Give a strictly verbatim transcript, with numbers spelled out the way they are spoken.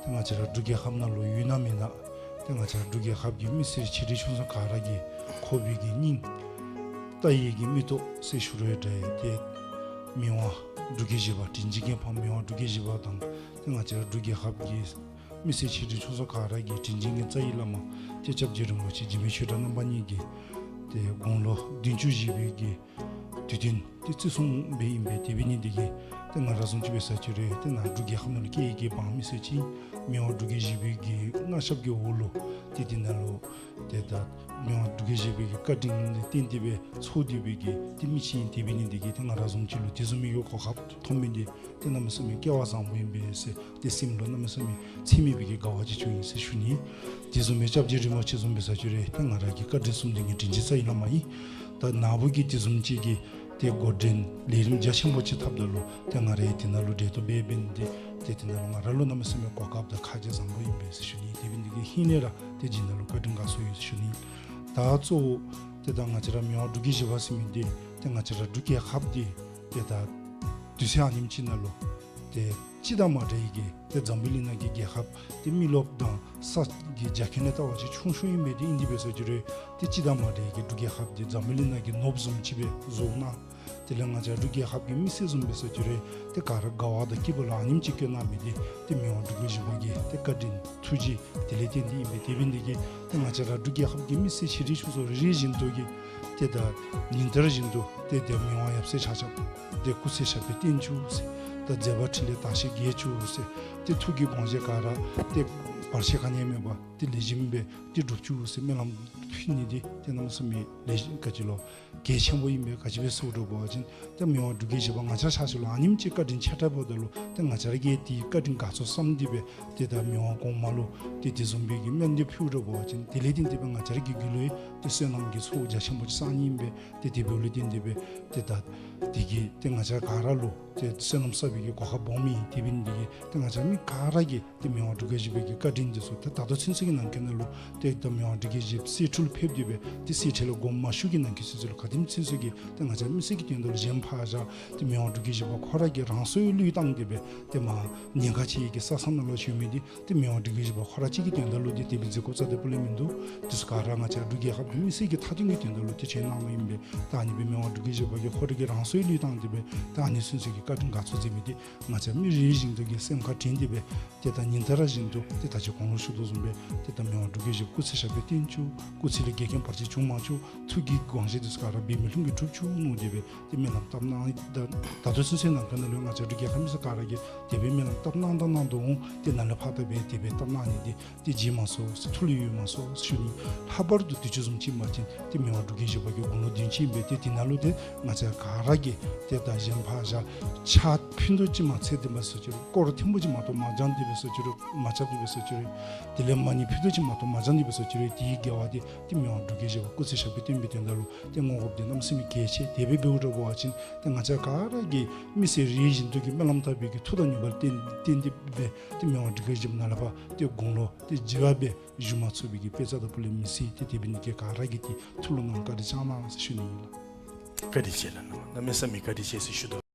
ང་བཅས་ར་འབྲུག་རྒྱལ་ཁབ་ནང་ལུ་ཡོད་ན་མེད་ན་ཏེ་ང་བཅས་ར་འབྲུག་རྒྱལ་ཁབ་ཀྱི་མི་སེར་ཆེ་འབྲིང་ཆུང་གསུམ་ག་ར་གི་ཁོག་པའི་གི་སྙིང་ལྟ་བའི་གི་མིག་ཏོ་ཟེར་ཞུ་རུང་འདྲ་ཡི། ཏེ་མི་དབང་འབྲུག་རྒྱལ་བཞི་པ་དྲིན་ཅན་གྱི་ཕམ་མི་དབང་འབྲུག་རྒྱལ་བཞི་པ་དང་ཏེ་ང་བཅས་ར་འབྲུག་རྒྱལ་ཁབ་ཀྱི་མི་སེར་ཆེ་འབྲིང་ཆུང་གསུམ་ག་ར་གི་དྲིན་ཅན་གྱི་རྩ་བའི་བླ་མ་ཏེ་སྐྱབས་རྗེ་རིན་པོ་ཆེ་འཇིགས་མེད་ཆོས་གྲགས་རྣམ་པ་གཉིས་ཀྱི་ཏེ་དགུང་ལོ་བདུན་ཅུ་བཞེས་པའི་གི་དུས་སྟོན་ཏེ་བརྩི་སྲུང་འབད་ཨིན་པས། དེ་འབད་ནི་འདི་གིས་ཏེ་ང་ར་བཟུམ་ཅིག་འབད་ས་ཅིག་རུང་ཏེ་ནཱ་འབྲུག་རྒྱལ་ཁབ་ནང་ལུ་སྐྱེས་ཡི་གི་འབངས་མི་སེར་ཅིག་མི་དབང་འབྲུག་རྒྱལ་བཞི་པའི་གི་མངའ་ཞབས་ཀྱི་འོག་ལུ་ཏེ་དེ་ནང་ལུ་ཏེ་ད་མི་དབང་འབྲུག་རྒྱལ་བཞི་པའི་གི་བཀའ་དྲིན་ལས་བརྟེན་ཏེ་སྦེ་འཚོ་སྡོད་པའི་གི་ཏེ་མི་ཅིག་ཨིན། དེ་འབད་ནི་འདི་གིས་ཏེ་ང་ར་བཟུམ་ཅིག་ལུ་དེ་བཟུམ་མའི་གི་གོ་སྐབས་ཐོབ་མི་འདི་ཏེ་གནམ་མེད་ས་མེད་སྐལ་བ་བཟང་པོ་ཨིན་པས་ཟེར་ཏེ་སེམས་ལུ་གནམ་མེད་ས་མེད་ཚད་མེད་པའི་གི་དགའ་བ་ཅིག་བྱུང་ཡི་ཟེར་ཞུ་ནི། དེ་བཟུམ་མའི་སྐྱབས་རྗེ་རིན་པོ་ཆེ་བཟུམ་འབད་ས་ཅིག་རུང་ཏེ་ང་ར་གི་བཀའ་དྲིན་གསུམ་ལྡན་གྱི་དྲིན་ཅན་རྩ་བའི་བླ་མ་ཨིན། ད་ནཱ་བུ་གིས་དེ་བཟུམ་ཅིག་གི་ཏེ་འགོ་འདྲེན་ལས་རིམ་རྒྱ་ཆེན་པོ་ཅིག་འཐབ་ད་ལུ་ཏེ་ང་ར་ཡང་དེ་ནང་ལུ་གྲལ་གཏོགས་འབད་འབད་ནི་འདི་ཏེ་དེ་ནང་ལུ་ང་ར་ལུ་གནམ་མེད་ས་མེད་གོ་སྐབས་དང་ཁ་རྗེ་བཟང་པོ་ཨིན་པས་ཟེར་ཞུ་ནི། དེ་འབད་ནི་འདི་གིས་ཧིང་ལས་ར་ཏེ་སྦྱིན་བདག་ལུ་བཀའ་དྲིན་དགའ་ཚོར་ཡོད་ཟེར་ཞུ་ནི། ད་གཙོ་བོ་ཏེ་ད་ང་བཅས་ར་མི་དབང་འབྲུག་རྒྱལ་བཞི་པ་ཟེར་མི་འདི་ཏེ་ང་བཅས་ར་འབྲུག་རྒྱལ་ཁབ་འདི་ཏེ་ད་དུས་ཚོད་ཨ་ནེམ་ཅིག་ནང་ལུ་ཏེ་སྤྱི་དང་མ་འདྲ་བའི་གི་ཏེ་འཛམ་བུ་གླིང་ནང་གི་རྒྱལ་ཁབ་ཏེ་མི་རློབས་དང་ས་གི་རྒྱ་ཁྱོན་ལས་བལྟ་བ་ཅིན་ཆུང་ཤོས་ཨིན་པས། ཏེ་ཨིན་དེ་འབད་ས་ཅིག་རུང་ཏེ་སྤྱི་དང་མ་འདྲ་བའི་གི་འབྲུག་རྒྱལ་ཁབ་འདི་འཛམ་བུ་གླིང་ནང་གི་ནོར་བུ་བཟུམ་ཅིག་སྦེ་བཟོ་གནང་། དེ་ལས་ང་བཅས་འབྲུག་རྒྱལ་ཁབ་ཀྱི་མི་སེར་བཟུམ་འབད་ས་ཅིག་རུང་ཏེ་ག་ར་དགའ་བ་དང་སྐྱིད་པ་ལུ་ཨ་ནེམ་ཅིག་བཀོད་གནང་མི་འདི་ཏེ་མི་དབང་འབྲུག་རྒྱལ་བཞི་པ་གི་ཏེ་བཀའ་དྲིན་ཐུགས་རྗེ་དེ་ལས་བརྟེན་ཏེ་ཨིན་པས། དེ་འབད་ནི་འདི་གིས་ཏེ་ང་བཅས་ར་འབྲུག་རྒྱལ་ཁབ་ཀྱི་མི་སེར་ཆེ་འབྲིང་ཆུང་གསུམ་རེ་རེ་བཞིན་དུ་གིས་ཏེ་ད་ཉིན་ལྟར་བཞིན་དུ་ཏེ་ད་མི་དབང་ཡབ་སྲས་ཆ་ཁྱབ་ཏེ་སྐུ་ཚེ་ཞབས་པད་བརྟན་བཅུག་ཟེར། ད་མཛད་པ་འཕྲིན་ལས་དར་ཞིང་རྒྱས་བཅུག་ཟེར། ཏེ་ཐུགས་ཀྱི་དགོངས་བཞེད་ག་ར་ཏེ་བར་ཆད་ག་ནི་ཡང་མེད་པར་ཏེ་ལེགས་ཤོམ་སྦེ་ཏེ་འགྲུབ་བཅུག་ཟེར་སྨོན་ལམ་ཕུལ་ནི་འདི་ཏེ་གནམ་མེད་ས་མེད་ལེགས་ཤོམ་ག་ཅི་ལོ་གལ་ཆེན་པོ་ཨིན་པས། ག་ཅི་སྦེ་ཟེར་རུང་འབད་བ་ཅིན་ཏེ་མི་དབང་འབྲུག་རྒྱལ་བཞི་པ་ང་བཅས་ཆ་ཁྱབ་ལུ་ཨ་ནེམ་ཅིག་བཀའ་དྲིན་ཆེ་དྲགས་འབདཝ་ད་ལུ་ཏེ་ང་བཅས་ར་གིས་དེའི་བཀའ་དྲིན་དགའ་ཚོར་བསམ་སྟེ་སྦེ་ཏེ་ད་མི་དབང་གོང་མ་ལུ་ཏེ་དེ་བཟུམ་སྦེ་གི་སྨོན་འདེབས་ཕུལ་རུང་འབད་བ་ཅིན་དེ་ལས་བརྟེན་ཏེ་སྦེ་ང་བཅས་ར་གི་རྒྱུད་ལུ་ཡང་ཏེ་བསོད་ནམས་ཀྱི་ཚོགས་རྒྱ་ཆེན་པོ་ཅིག་བསགས་ནི་ཨིན་པས། ཏེ་དེ་འབདཝ་ལས་བརྟེན་ཏེ་སྦེ་ཏེ་ད་དེ་གིས་ཏེ་ང་བཅས་ག་ར་ལུ་ཏེ་བསོད་ནམས་བསགས་པའི་གི་གོ་སྐབས་སྦོམ་ཨིན། དེ་འབད་ནི་འདི་གིས་ཏེ་ང་བཅས་མི་ག་ར་གིས་ཏེ་མི་དབང་འབྲུག་རྒྱལ་བཞི་པའི་གི་བཀའ་དྲིན་འདི་ཚུ་ཏེ་ད་ལྟོ་ཚུན་ཚོད་ཀྱི་ནང་འཁོད་ནང་ལུ་ཏེ་ད་མི་དབང་འབྲུག་རྒྱལ་བཞི་པ་གསེར་ཁྲི་ལུ་ཕེབས་ཏེ་སྦེ་ཏེ་གསེར་ཁྲི་ལས་དགོངསམ་མ་ཞུ་གི་ནང་འཁོད་ཚུན་ཚོད་ལུ་ག་དེམ་ཚུན་ཚོད་ཀྱི་ཏེ་ང་བཅས་མི་སེར་གྱི་དོན་དག་ལུ་གཞན་ཕར་བཞག་ཏེ་མི་དབང་འབྲུག་རྒྱལ་བཞི་པ་ཁོ་ར་གིས་རང་སྲོག་བློས་བཏང་སྟེ་སྦེ་ཏེ་མར་ཉེན་ཁ་ཆེ་བའི་གི་ས་མཚམས་ནང་ལུ་བྱོན་མི་འདི་ཏེ་མི་དབང་འབྲུག་རྒྱལ་བཞི་པ་ཁོ་ར་གཅིག་གི་དོན་དག་ལུ་ཏེ་དེ་སྦེ་མཛད་དགོ་ཟེར་དེ་སྤུ་ལས་མིན་འདུག། དེ་ཚུ་ག་ར་ང་བཅས་འབྲུག་རྒྱལ་ཁབ་ཀྱི་མི་སེར་གྱི་མཐའ་དོན་གྱི་དོན་དག་ལུ་ཏེ་བྱོན་གནང་མི་ཨིན་པས། ད་ཨ་ནི་སྦེ་མི་དབང་འབྲུག་རྒྱལ་བཞི་པ་གིས་ཁོ་ར་གིས་རང་སྲོག་བློས་བཏང་སྟེ་སྦེ་ད་ཨ་ནི་ཚུན་ཚོད་ཀྱི་བཀའ་དྲིན་དགའ་ཚོར་མཛད་མི་འདི་ང་བཅས་མི་རེ་རེ་བཞིན་དུ་གིས་སེམས་ཁར་དྲན་ཏེ་སྦེ་ཏེ་ད་ཉིན་ལྟར་བཞིན་དུ་ཏེ་ད་ཅི་གོང་ལུ་ཞུ་དོ་བཟུམ་སྦེ་ཏེ་ད་མི་དབང་འབྲུག་རྒྱལ་བཞི་པ་སྐུ་ཚེ་ཞབས་པད་བརྟན་བཅུག། སྐུ་ཚེ་ལུ་འགལ་རྐྱེན་བར་ཆད་བྱུང་མ་བཅུག། ཐུགས་ཀྱི་དགོངས་བཞེད་འདི་ཚུ་ག་ར་འབད་མི་ལྷུན་གྱིས་གྲུབ་བཅུག་མནོ་སྟེ་སྦེ་ཏེ་སྨོན་ལམ་བཏབ་གནང་། ད་ད་ལྟོ་ཚུན་ཚོད་ནང་འཁོད་ནང་ལུ་ང་བཅས་འབྲུག་རྒྱལ་ཁབ་མི་སེར་ག་ར་གིས་དེ་སྦེ་སྨོན་ལམ་བཏབ་གནང་དང་གནང་དོ་འོང་། ཏེ་ནཱ་ལས་ཕར་ད་སྦེ་དེ་སྦེ་བཏབ་གནང་ནི་འདི་ཏེ་བརྗེད་མ་སོང་ཟེར་ཐུགས་ལུ་ཡོད་མ་སོང་ཟེར་ཞུ་ནི། ལྷག་པར་དུ་དུས་ཅི་བཟུམ་ཅིག་འབད་བ་ཅིན་ཏེ་མི་དབང་འབྲུག་རྒྱལ་བཞི་པ་གི་དགུང་ལོ་བདུན་ཅུ་ཨིན་པས། ཏེ་དེ་ནང་ལུ་ཏེ་ང་བཅས་ག་ར་གིས་ཏེ་ད་གཞན་ཕར་བཞག་ཕྱག་ཕུད་རྡོག་ཅིག་མ་འཚལ་ཏེ་འབད་ས་ཅིག་རུང་སྐོར་ཐེངས་པོ་ཅིག་མ་གཏོགས་མ་བརྐྱངས་ཏེ་འབད་ས་ཅིག་རུང་མ་རྐྱབ་སྟེ་འབད་ས་ཅིག་རུང་དེ་ལས་མ་ཎི་ཕུད་རྡོག་ཅིག་མ་གཏོགས་མ་བརྐྱངས་ཏེ་འབད་ས་ཅིག་རུང་དེའི་དགེ་བ་འདི་ཏེ་མི་དབང་འབྲུག་རྒྱལ་བཞི་པ་སྐུ་ཚེ་ཞབས་པད་བརྟན་པའི་དོན་དག་ལུ་ཏེ་བསྔོ་དགོཔ་འདི་གནམ་མེད་ས་མེད་གལ་ཆེ། དེ་སྦེ་འབདཝ་ད་འབད་བ་ཅིན་ཏེ་ང་བཅས་ག་ར་གིས་མི་སེར་རེ་རེ་བཞིན་དུ་གིས་སྨོན་ལམ་བཏབ་པའི་གི་མཐུ་དང་ནུས་པ་ལུ་བརྟེན་བརྟེན་ཏེ་སྦེ་ཏེ་མི་དབང་འབྲུག་རྒྱལ་བཞི་པ་ནཱ་ལས་ཕར་ཏེ་དགུང་ལོ་ཏེ་བཞི་པ་སྦེ་བཞུགས་མ་ཚུགས་པའི་གི་དཔེ་རྩ་དང་སྤུ་ལས་མི་སྲིད། ཏེ་དེ་འབད་ནི་འདི་གིས་ག་ར་གིས་ཏེ་ཐུགས་ལུ་བསྣམས་བཀའ་དྲིན་བསྐྱང་གནང་ཟེར་ཞུ་ནི་ཨིན་ལགས། བཀའ་དྲིན་ཆེ་ལགས། གནམ་མེད་ས་མེད་བཀའ་དྲིན་ཆེ་ཟེར་ཞུ་དོ།